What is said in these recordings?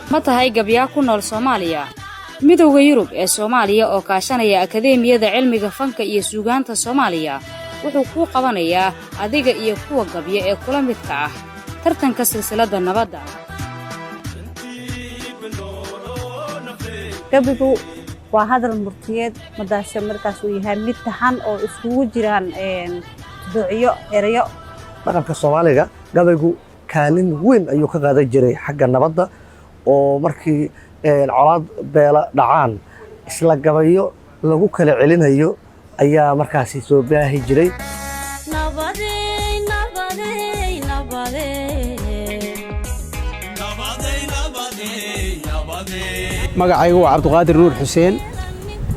Ma tahay gabyaa ku nool Soomaaliya? Midowda Yurub ee Soomaaliya oo kaashanaya Akadeemiyada Cilmiga Fanka iyo Suugaanta Soomaaliya wuxuu kuu qabanayaa adiga iyo kuwa gabya ee kula midka ah tartanka Silsiladda Nabadda. Gabigu waa hadal murtiyeed madaasho markaas uu yahay mid taxan oo iskugu jiraan duucyo erayo. Dhaqanka Soomaaliga gabaygu kaalin weyn ayuu ka qaadan jiray xagga nabadda, oo markii colaad beela dhacaan isla gabayo lagu kala celinayo ayaa markaasi soo baahi jiray. Magacaygu waa Cabdiqaadir Nuur Xuseen,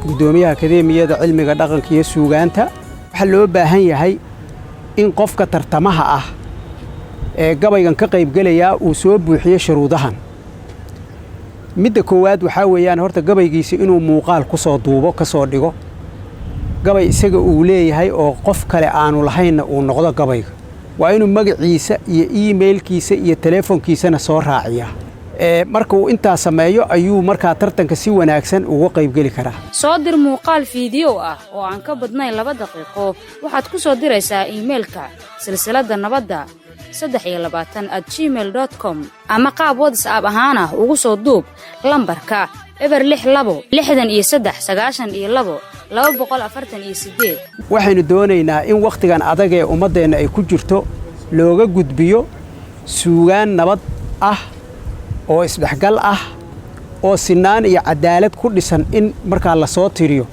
guddoomiyaha Akadeemiyada Cilmiga Dhaqanka iyo Suugaanta. Waxaa loo baahan yahay in qofka tartamaha ah ee gabaygan ka qaybgelayaa uu soo buuxiyo shuruudahan. Midda koowaad waxaa weeyaan horta gabaygiisa inuu muuqaal ku soo duubo, ka soo dhigo, gabay isaga uu leeyahay oo qof kale aanu lahaynna uu noqdo. Gabayga waa inuu magaciisa iyo emailkiisa iyo teleefonkiisana soo raaciyaa. Marka uu intaa sameeyo ayuu markaa tartanka si wanaagsan uga qaybgeli karaa. Soo dir muuqaal fiidiyow ah oo aan ka badnayn 2 daqiiqo. Waxaad ku soo diraysaa iimailka silsiladda nabadda 23@gmail.com ama qaab WhatsApp ahaana ugu soo duub lambarka 062 63 92 248. Waxaynu doonaynaa in wakhtigan adag ee ummaddeenna ay ku jirto looga gudbiyo suugaan nabad ah oo isdhexgal ah oo sinaan iyo cadaalad ku dhisan, in markaa la soo tiriyo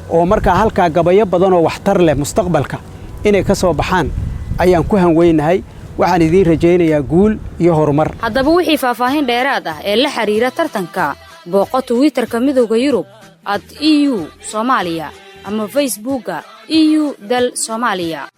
oo markaa halkaa gabayo badanoo waxtar leh mustaqbalka inay ka soo baxaan ayaan ku hanweynahay. Waxaan idiin rajaynayaa guul iyo horumar. Haddaba wixii faahfaahin dheeraad ah ee la xidhiira tartanka, booqo Twitterka Midowda Yurub @EUSoomaaliya ama Facebookga EU dal Soomaaliya.